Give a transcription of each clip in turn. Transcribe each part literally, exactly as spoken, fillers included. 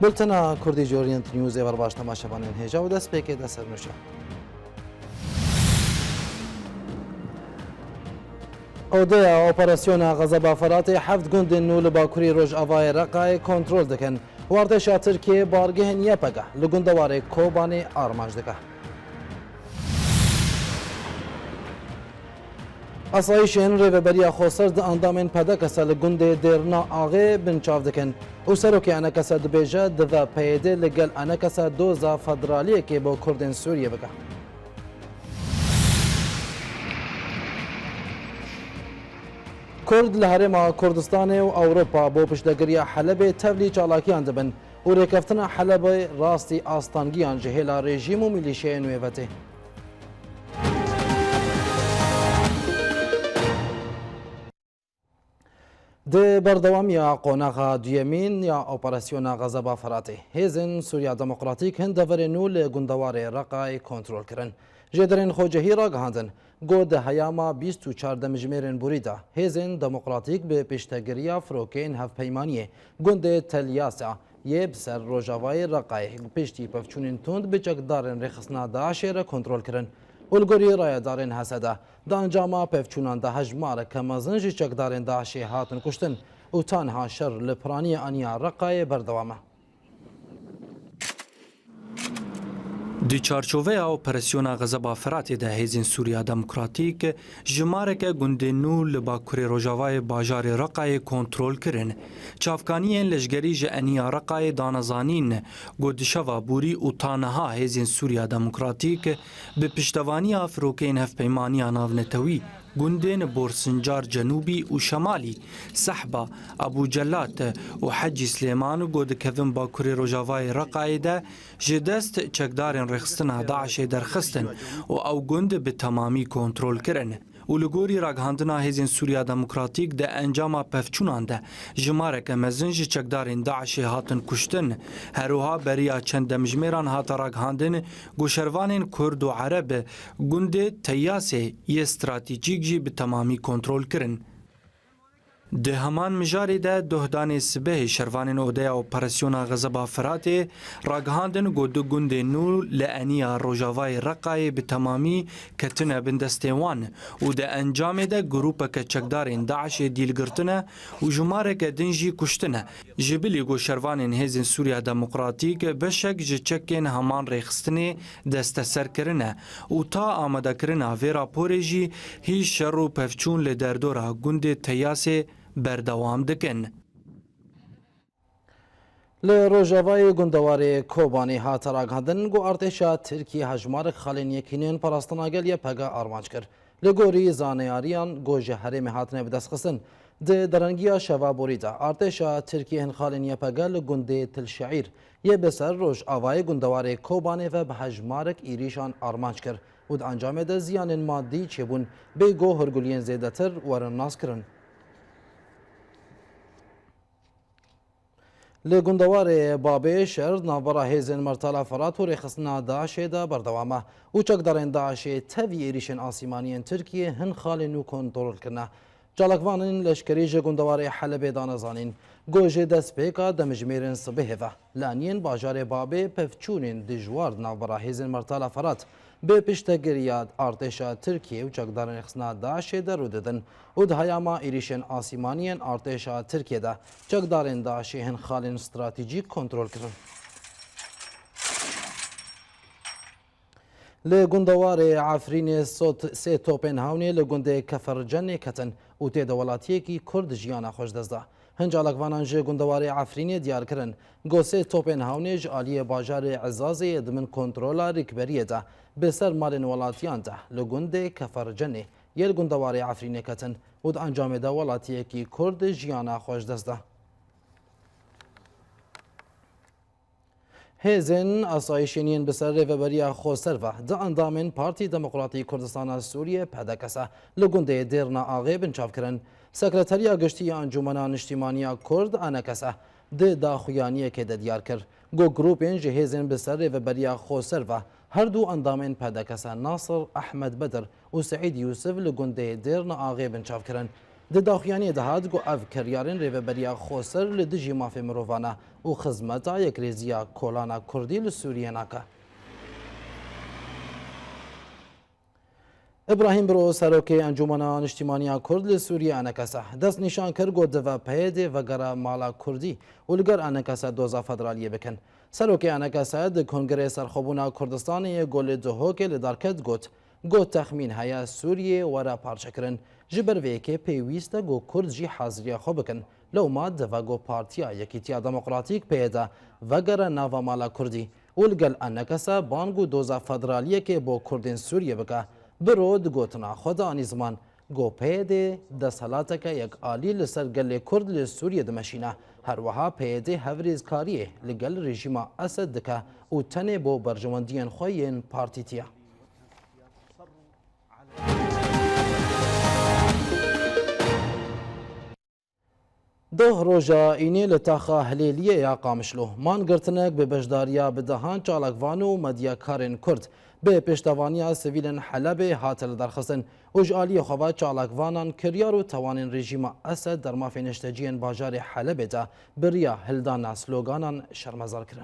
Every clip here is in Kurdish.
Bultena Kurdî ji Orient Newsê, wer baş temaşevanên hêja û destpêkê de sernûşe. Odeya operasyona Xezeba Firatê heft gundên nû li bakurî rojavayê Reqayê kontrol dikin. Wartêşa Tirkiyê bargehên Y P G li gundewarê Kobanê armanc dike. Asayîşên Rêveberiya Xweser di endamên P D K S li gundê Dêrna Axê binçav dikin û serokê E N K S dibêje, divê P Y D li gel E N K S doza federaliyekê bo Kurdên Sûriyê bike. Kurd li Herêma Kurdistanê û Ewropa bo piştgiriya Helebê tevlî çalakiyan dibin û rêkeftina Helebê rastî astangiyan ji hêla rejîm û milîşyayên wê ve tê. Di berdewamiya qonaxa duyemîn ya Operasyona Xezeba Firatê, Hêzên Sûriya Demokratîk hin deverên nû li gundewarê Reqayê kontrol kirin. Jêderên xwecihî ragihandin ku di heyama bîst û çar demjimêrên borî de Hêzên Demokratîk bi piştegiriya firokeyên hevpeymaniyê gundê Telyasa yê bi ser rojavayê Reqayê piştî pevçûnên tund bi çekdarên rêxistina DAIŞê re kontrol kirin û li gorî rayedarên H S D, di encama pevçûnan de hejmareke mezin ji çekdarên DAIŞê hatin kuştin û ta niha şer li piraniyê aniya Reqayê berdewam e. Di çarçoveya Operasyona Xezeba Firatê de Hêzên Sûriya Demokratîk jimareke gundên nû li bakurê rojavayê bajarê Reqayê kontrol kirin. Çavkaniyên leşgerî ji eniya Reqayê dane zanîn ku di şeva borî û ta niha Hêzên Sûriya Demokratîk bi piştevaniya firokeyên Hevpeymaniya Navnetewî gundên Borsincar Cenûbî û Şemalî, Sehba, Ebû Celat û Hecî Silêman ku dikevin bakurê rojavayê Reqayê de ji dest çekdarên rêxistina DAIŞê derxistin û ew gund bi temamî kontrol kirin. Û li gorî ragihandina Hêzên Sûriya Demokratîk, di encama pevçûnan de jimareke mezin ji çekdarên DAIŞê hatin kuştin. Her wiha beriya çend demjimêran hate ragihandin ku şervanên Kurd û Ereb gundê Teyasê yê stratejîk jî bi temamî kontrol kirin. Di heman mijarê de, dohdanê sibehê şervanên Odeya Operasyona Xezeba Firatê ragihandin ku du gundên nû li eniya rojavayê Reqayê bi temamî ketine bin destê wan û di encamê de grûpeke çekdarên DAIŞê dîl girtine û jimareke din jî kuştine. Ji bilî ku şervanên Hêzên Sûriya Demokratîk beşek ji çekên heman rêxistinê desteser kirine û ta amadekirina vê raporê jî hî şer û pevçûn li derdora gundê Teyasê berdewam dikin. Li rojavayê gundewarê Kobanê hate ragihandin ku artêşa Tirkiyê hejmarek xalên yekînên parastina gel Y P G armanc kir. Li gorî zaneyariyan ku ji herêmê hatine bidestxistin, di derengiya şeva borî de artêşa Tirkiyê hin xalên Y P G li gundê Til Şeîr yê bi ser rojavayê gundewarê Kobanê ve bi hejmarek êrîşan armanc kir û di encamê de ziyanên madî çêbûn, bê ku hûrguliyên zêdetir werin naskirin. Li gundewarê Babê şer di navbera hêzên Mertala Firat û rêxistina DAIŞê de berdewam e û çekdarên DAIŞê tevî êrîşên asîmanî yên Tirkiyê hin xalên nû kontrol kirine. Çalakvanên leşkerî ji gundewarê Helebê dane zanîn ku ji destpêka demjimêrên sibehê ve li eniyên bajarê Babê pevçûnên dijwar di navbera hêzên Mertala Firat bi piştegiriya artêşa Tirkiyê û çekdarên rêxistina DAIŞê de rû didin û di heyama êrîşên asîmanî yên artêşa Tirkiyê de çekdarên DAIŞê hin xalên stratejîk kontrol kirin. Li gundewarê Efrînê sot-, sê topên hewnê li gundê Kefercenê ketin û tê de welatiyekî Kurd jiyana xwe ji dest da. Hin çalakvanan ji gundewarê Efrînê diyar kirin ku sê topên hewnê ji aliyê bajarê Ezazê yê di bin kontrola rîkberiyê de bi ser malên welatiyan de li gundê Kefercenê yê li gundewarê Efrînê ketin û di encamê de welatiyekî Kurd jiyana xwe ji dest da. Hêzên asayîşên yên bi ser Rêveberiya Xweser ve di endamên Partî Demokratî Kurdistana Sûriyê, P D K S, li gundê Dêrna Axê binçav kirin. Sekreteriya Giştî ya Encûmena Niştîmaniya Kurd, E N K S, di daxuyaniyekê de diyar kir ku grûpên ji hêzên bi ser Rêveberiya Xweser ve her du endamên P D K S, Nasir Ehmed Bedir û Seîd Yûsif, li gundê Dêrna Axê binçav kirin. Di daxuyaniyê de hat ku ev kiryarên Rêveberiya Xweser li dijî mafê mirovan e û xizmeta yekrêziya kolana Kurdî li Sûriyê nake. Îbrahîm Biro, serokê Encûmena Niştîmaniya Kurd li Sûriyê, ENKS, dest nîşan kir ku divê PYD vegere mala Kurdî û li gel ENKS doza federaliyê bikin. Serokê ENKS di Kongreyê Serxwebûna Kurdistanê yê ku li Duhokê li dar ket got, Got texmîn heye Sûriyê were parçekirin. Ji ber vê yekê pêwîst e ku Kurd jî haziriya xwe bikin. Lewma dive ku Partiya Yekîtiya Demokratîk, PYD, vegere nava mala Kurdî û li gel ENKS bang û doza federaliyekê bo Kurdên Sûriyê bike. Biro di gotina xwe de anî ziman ku PYD desthilateke yekalî li ser gelê Kurd li Sûriyê dimeşîne. Her wiha PYD hevrêzkariyê li gel rejîma Esed dike û tenê bo berjewendiyên xwe yên partîtî ye. Doh roja înê li taxa Hilêliyê ya Qamişlo, mangirtinek bi beşdariya bi dehan çalakvan û medyakarên Kurd bi pêştevaniya sivîlên Helebê hate lidarxistin û ji aliyê xwe ve çalakvanan kiryar û tawanên rejîma Esed dermafê neşteciyên bajarê Helebê de bi riya hildana sloganan şermezar kirin.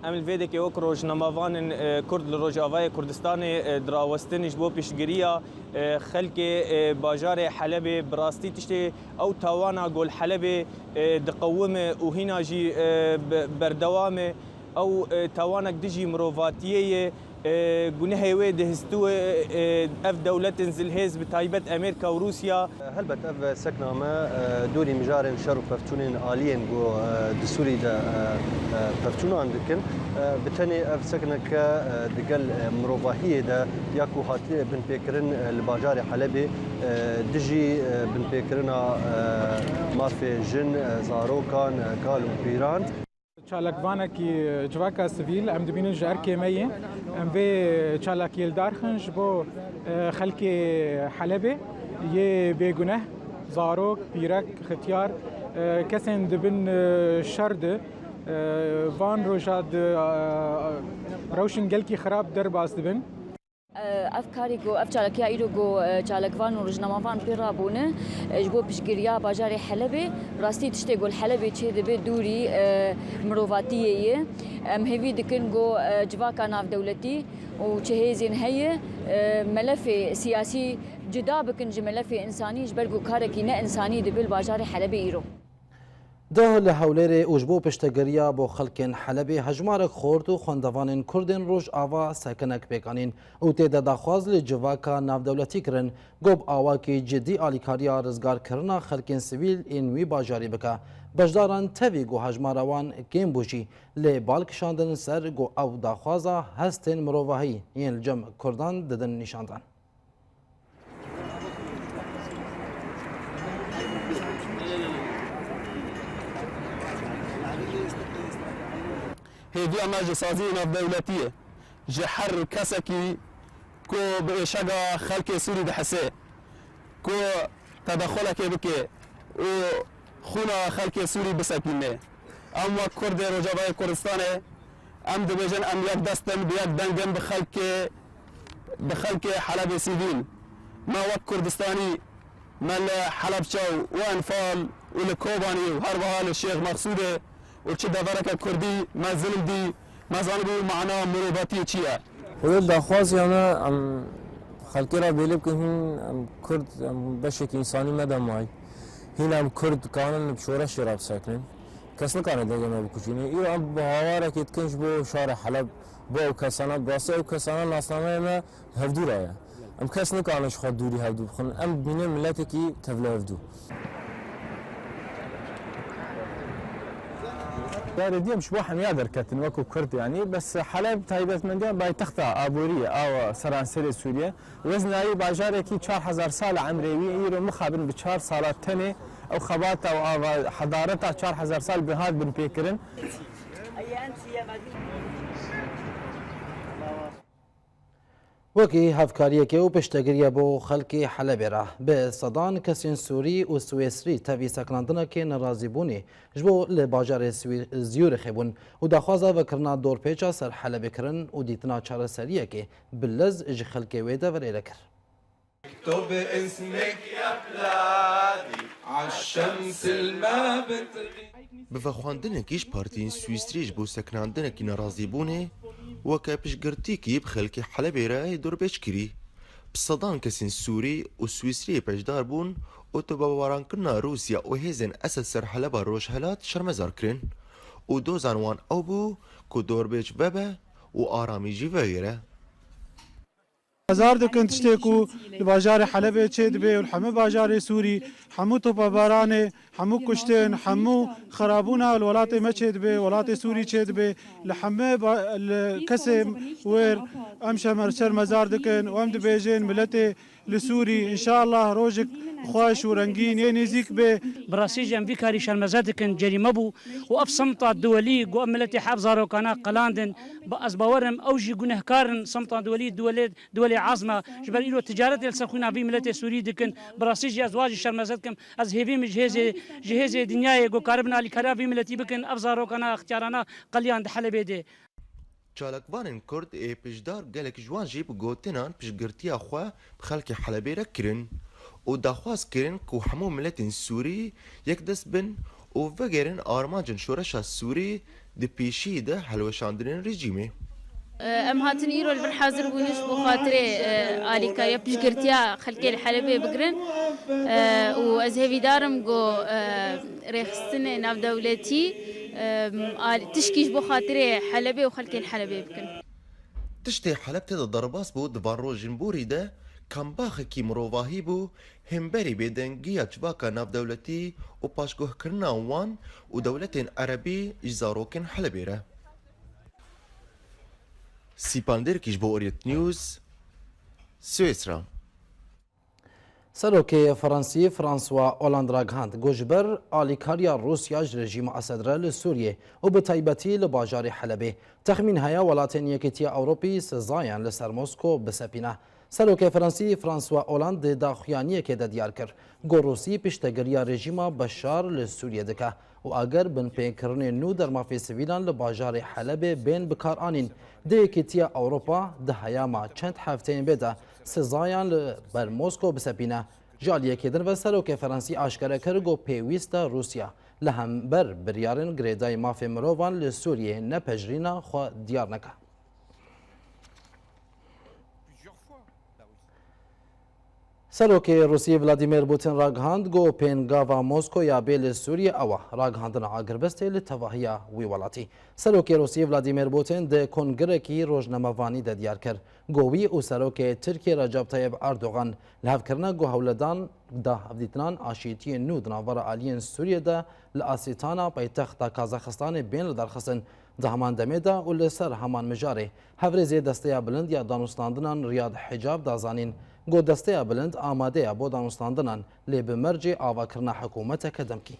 Em li vê dekê wek rojnamevanên, e, Kurd li Rojavayê Kurdistanê, e, dirawestin ji bo piştgiriya, e, xelkê, e, bajarê Helebê. Bi rastî tiştê ew tawana ku li Helebê, e, diqewime û hîna jî, e, be-, berdewam e. Ew, e, tawanek dijî mirovatiyê ye. E, gunehê wê dihistû, e, ev dewletên zilhêz, bi taybet Amerîka û Rûsya. Helbet ev sekna me, e, dûrî mijarên şer û pevçûnên aliyên ku, e, di Sûrî de, e, e, pevçûnan dikin. E, bi tenê ev sekneke, e, di gel, e, mirovahiyê de ya ku hatiye binpêkirin, e, li bajarê Helebê, e, dijî, e, binpêkirina, e, mafê jin, e, zarokan, e, kal û pîran. Çalakvanekî civaka sivîl em dibînin ji erkê me yê. Em vê çalakiyê li dar xin ji bo, e, xelkê Helebê yê bêguneh, zarok, pîrek, xityar, e, kesên di bin, e, şer de, e, van roja di, e, rewşên gelkî xirab derbas dibin. Ev karî ku, ev çalakiya îro ku, e, çalakvan û rojnamevan pê rabûne, e, ji bo piştgiriya bajarê Helebê, rastî tiştê ku li Helebê çêdibe dûrî, e, mirovatiyê ye. Em hêvî dikin ku, e, civaka navdewletî û çi hêzên heye, e, melefê siyasî cuda bikin ji melefê însanî, ji ber ku karekî ne însanî dibe li bajarê Helebê îro. Doh li Hewlêrê û ji bo piştegiriya bo xelkên Helebê hejmarek xort û xwendevanên Kurd ên Rojava sekinek pêk anîn û tê de daxwaz li civaka navdewletî kirin, ku bi awakî cidî alîkariya rizgarkirina xelkên sivîl ên wî bajarî bike. Beşdaran tevî ku hejmara wan kêm bû jî, lê bal kişandin ser ku ew daxwaza hestên mirovahî yên li cem Kurdan didin nîşandan. Hêviya me ji saziyê navdewletî ye. Ji her kesekî ku bi êşega xelkê Sûrî dihise, ku tedexulekê bike û xûna xelkê Sûrî bisekîne. Em wek Kurdê Rojavayê Kurdistanê, em dibêjin, em yek dest in, bi yek deng in bi xelkê, bi xelkê Helebê sivîl. Me wek Kurdistanî, me li Helebçe û Enfal û li Kobanî û her wiha li Şêx Mexsûdê û çi devereke Kurdî me zilm dî, me zanibû mana mirovatiyê çi ye. Xwedê daxwaziya me, em xelkê re bêlê bikin, hûn em Kurd, em beşekî însanî me de mayî. Hîn em Kurd kanin bi şoreşê re bisekinin. Kes nikare dengê me bikujîne. Îro em bi hawarekê dikin ji bo şarê Heleb, bo ew kesana, bi rastî ew kesana nasnameyê me hevdû re ye. Em kes nikarin ji xwe dûrî hevdû bixin. Em dibînin miletekî tevlihevdû. Carê dî em ji bo hemiya derketin wekû Kurd, yanî, bes Heleb taybetmendiya paytexta aborî ye, a seranserê Sûriye. Weznayî bajarekî çar hezar sal e emrê wî, îro mixabin bi çar sala tenê ew xebata û ava hedareta çar hezar sal bi hat binpêkirin. Wekî hevkariyekê û piştegiriyê bo xelkê Helebê re, bi sedan kesên Sûrî û Swêsrî tevî sekinandinekê nerazîbûnê ji bo li bajarê Swî-, Zurixê bûn û daxwaza vekirina dorpêça ser Helebê kirin û dîtina çareseriyekê bi lez ji xelkê wê deverê re kir. اكتب اسمك يا بلادي عالشمس الما بتغيب. Bi vexwendinekî ji partiyên Swîsrî ji bo sekinandinekî nerazîbûnê weke piştgirtîkî bi xelkê Helebê re yê dorbêç kirî. Bi sedan kesên Sûrî û Swîsriyê beşdar bûn û tobebaran kirina Rûsya û hêzên Esed ser Heleba Rojhelat şermezar kirin û dozan wan ew bû ku dorbêç vebe û aramî jî vegere. Hezar dikin tiştê ku li bajarê Helebê çêdibe û li hemû bajarê Sûrî, hemû topebaranê, hemû kuştin, hemû xerabûna li welatê me çêdibe, welatê Sûrî çêdibe, li hemû ba-, li kesê wêr em şemer-, şermezar dikin û em dibêjin miletê li Sûrî, înşallah rojek xweş û rengîn yê nêzîk be. Bi rastî jî em vî karî şermeze dikin, cerîme bû û ev semta duwelî ku em miletê hev zarokana qelandin, ba-, ez bawer im ew jî gunehkar in, semta duwelî, duwelê Duwelê Azma, ji ber îro ticaretê li ser xwîna vî miletê Sûrî dikin. Bi rastî jî ez wan jî şermeze dikim. Ez hêvî min ji hêzê, ji hêzê dinyayê ku karibin alîkariya vî miletî bikin, ev zarokana, extiyarana qeliyan di Helebê de. Çalakvanên Kurd ê piştdar gelek ji wan jî bi gotinan piştgirtiya xwe bi xelkê Helebê re kirin û daxwaz kirin ku hemû miletên Sûrî yekdest bin û vegerin armancên şoreşa Sûrî di pêşiyê de hilweşandinên rejîmê. Em hatin îro li vir hazir bûne ji bo xatirê, e, alîkariya piştgirtiya xelkê li Helebê bigirin. E, û ez hêvîdar im ku, e, rêxistinê navdewletî, e, al-, tişkî ji bo xatirê Helebê û xelkê li Helebê bikin. Tiştê Heleb tê de derbas bû di van rojên borî de, kembaxekî mirovahî bû, hemberî bêdengiya civaka navdewletî û paşguhkirina wan û dewletên erebî ji zarokên Helebê re. Sîpan Dêrkî ji bo Orient News, Swêsra. Serokê Fransî François Hollande ragihand ku ji ber alîkariya Rûsya ji rejîma Esed re li Sûriyê û bi taybetî li bajarê Helebê, texmîn heye welatên Yekîtiya Ewropî sizayan li ser Mosko bisepîne. Serokê Fransî François Hollande di daxuyaniyekê de diyar kir ku Rûsî piştegiriya rejîma Beşar li Sûriyê dike û eger binpêkirinên nû der mafê sivîlan li bajarê Helebê bên bikaranîn, di Yekîtiya Ewropa di heyama çend hefteyên bê de sizayan li ber Mosko bisepîne. Ji aliyekê din ve Serokê Fransî aşkere kir ku pêwîst e Rûsya li hember biryarên girêdayî mafê mirovan li Sûriyê nepejirîna xwe diyar neke. Serokê Rûsî Vladimir Putin ragihand ku pêngava Moskoya bê li Sûriyê ew e, ragihandina agirbistê li tevahiya wî welatî. Serokê Rûsî Vladimir Putin di kongrekî rojnamevanî de diyar kir ku wî û Serokê Tirkiyê Recep Tayyip Erdogan li hevkirina ku hewledan da hevdîtinan aşîtiyên nû di navbera aliyên Sûriyê de li Asîtana paytexta Kazaxistanê bên lidarxistin, di heman demê de û li ser heman mijarê hevrêzê Desteya Bilind ya Danûstandinan Riyad Hicab da zanîn ku Desteya Bilind amade ye bo danûstandinan, lê bi mercê avakirina hikûmeteke demkî.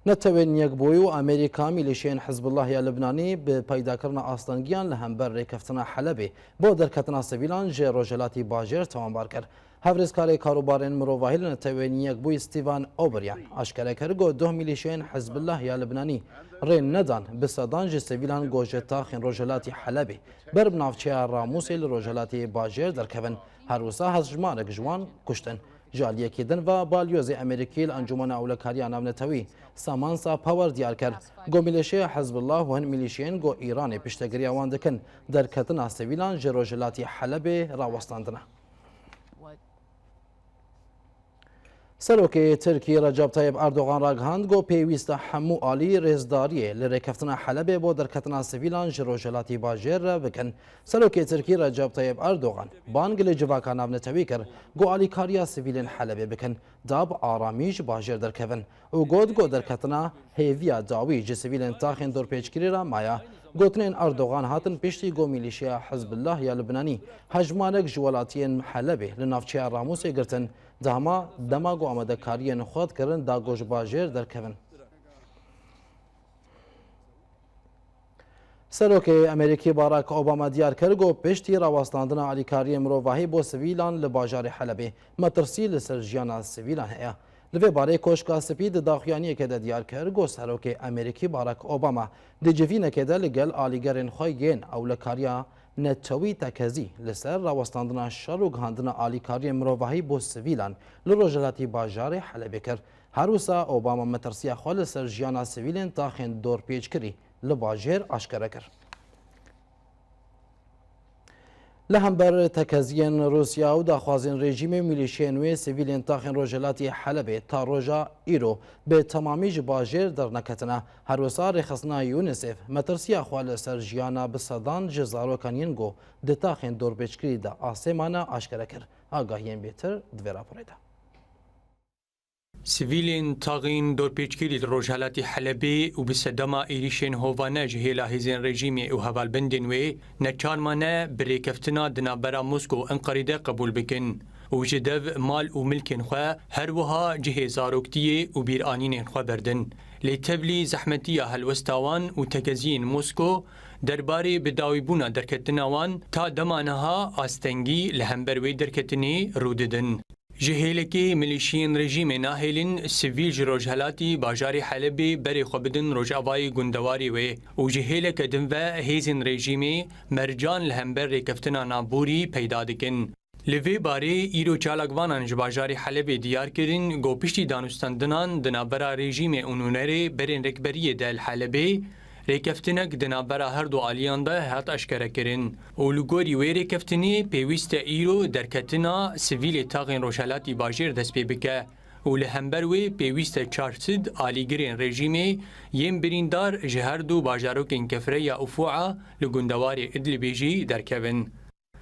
Netewên Yekbûyî û Amerîka mîlîşeyên Hizbullah ya Libnanî bi peydakirina astengiyan li hember rêkeftina Helebê bo derketina sivîlan ji Rojhilatî Bajêr tewanbar kir. Hevrêzkarê karûbarên mirovahî li Netewên Yekbûyî Stephen O'Brien aşkere kir ku doh mîlîşeyên Hizbullah ya Libnanî rê nedan bi sedan ji sivîlan ku ji taxên Rojhilatî Helebê ber bi navçeya Ramûsê li Rojhilatî Bajêr derkevin, her wisa hejmarek ji wan kuştin. Ji aliyekî din ve balyozê Amerîkî li Encûmena Ewlekariya Navnetewî Samantha Power diyar kir ku mîlîşeya Hizbullah û hin mîlîşeyên ku Îranê piştegiriya wan dikin derketina sivîlan ji Rojhilatî Helebê rawestandine. Serokê Tirkî Recep Tayyip Erdogan ragihand ku pêwîst e hemû alî rêzdariyê li rêkeftina Helebê bo derketina sivîlan ji Rojhilatî Bajêr re bikin. Serokê Tirkî Recep Tayyip Erdogan bang li civaka navnetewî kir ku alîkariya sivîlên Helebê bikin, da bi aramî ji bajêr derkevin û got ku derketina hêviya dawî ji sivîlên taxên dorpêçkirî re maye. Gotinên Erdogan hatin piştî ku mîlîşeya Hizbullah ya Libnanî hejmarek ji welatiyên Helebê li navçeya Ramûsê girtin, di hema dema ku amadekariyên xwe dikirin da ku ji bajêr derkevin. Serokê Amerîkî Barack Obama diyar kir ku piştî rawestandina alîkariyên mirovahî bo sivîlan li bajarê Helebê, metirsî li ser jiyana sivîlan heye. Li vê barê Koşka Spî di daxuyaniyekê de diyar kir ku Serokê Amerîkî Barack Obama di civînekê de li gel alîgerên xwe yên ewlekariya netewî tekezî li ser rawestandina şer û gihandina alîkariyên mirovahî bo sivîlan li rojhilatî bajarê Helebê kir. Her wisa Obama metirsiya xwe li ser jiyana sivîlên taxên dorpêçkirî li bajêr aşkere kir. Li hember tekeziyên Rûsya û daxwazên rejîmê, milîşiyên wê sivîlên taxên rojhilatî Helebê ta roja îro bi temamî ji bajêr derneketine. Her wisa rêxistina UNICEF metirsiya xwe li ser jiyana bi sedan ji zarokan yên ku di taxên dorpêçkirî de asê mane aşkere kir. Agahiyên bêtir di vê raporê de. Sivîlên taxên dorpêçkirî li rojhelatî Helebê û bi sedema êrîşên hovane ji hêla hêzên rejîmê û hevalbendên wê neçar mane bi rêkeftina di navbera Mosko û Enqerê de qebûl bikin û ji dev mal û milkên xwe, her wiha cihê zaroktiyê û bîranînên xwe berdin. Lê tevlî zehmetiya helwesta wan û tekeziyên Mosko derbarê bi dawîbûna derketina wan ta dema niha astengî li hember wê derketinê rû didin. Ji hêlekê milîşiyên rejîmê nahêlin sivîl ji rojhelatî bajarê Helebê berê xwe bidin rojavayê gundewarê wê û ji hêleke din ve hêzên rejîmê mercan li hember rêkeftina navborî peyda dikin. Li vê barê îro çalakvanan ji bajarê Helebê diyar kirin ku piştî danûstandinan di navbera rejîmê û nûnerê berên rêkberiyê de li Helebê, rêkeftinek di navbera her du aliyan de hat eşkerekirin û li gorî wê rêkeftinê pêwîst e îro derketina sivîlê taxên rojhelatî bajêr dest pê bike û li hember wê pêwîst e çar sed alîgirên rejîmê yên birîndar ji her du bajarokên Kefreya û Fûa li gundewarê Idlibê jî derkevin.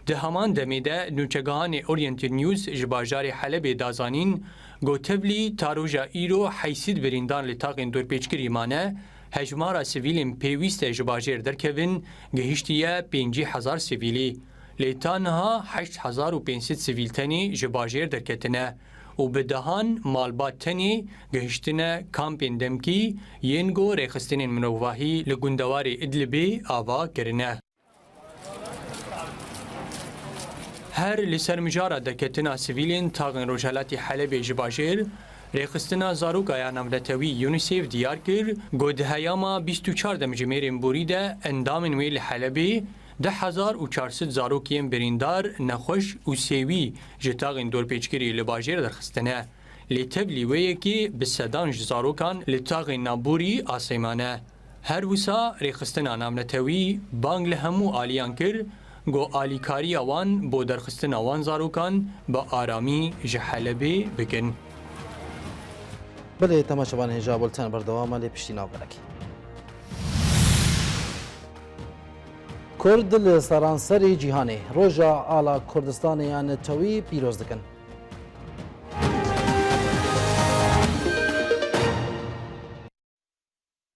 Di heman demê de nûçegihanê Oriented News ji bajarê Helebê da zanîn, ku tevlî ta roja îro heyşt sed birîndar li taxên dorpêçkirî mane, hejmara sivîlên pêwîst e ji bajêr derkevin gihiştiye pêncî hezar sivîlî. Lê ta niha heşt hezar û pênc sed sivîl tenê ji bajêr derketine û bi dehan malbat tenê gihiştine kampên demkî yên ku rêxistinên mirovahî li gundewarê Idlibê ava kirine. Her li ser mijara derketina sivîlên taxên rojhelatî Helebê ji bajêr, rêxistina zaroka ya navnetewî UNICEF diyar kir, ku di heyama bîst û çar demjimêrên borî de endamên wê li Helebê du hezar û çar sed zarok yên birîndar, nexweş û sêwî ji taxên dorpêçkirî li bajêr derxistine. Lê tevlî wê yekê bi sedan ji zarokan li taxên navborî asê mane. Her wisa rêxistina navnetewî bang li hemû aliyan kir, ku alîkariya wan bo derxistina wan zarokan bi aramî ji Helebê bikin. Belê, temaşevan, hêja bulten berdewam e, lê piştî navberekê. Kurd li seranserê cîhanê Roja Ala Kurdistanê ya Netewî pîroz dikin.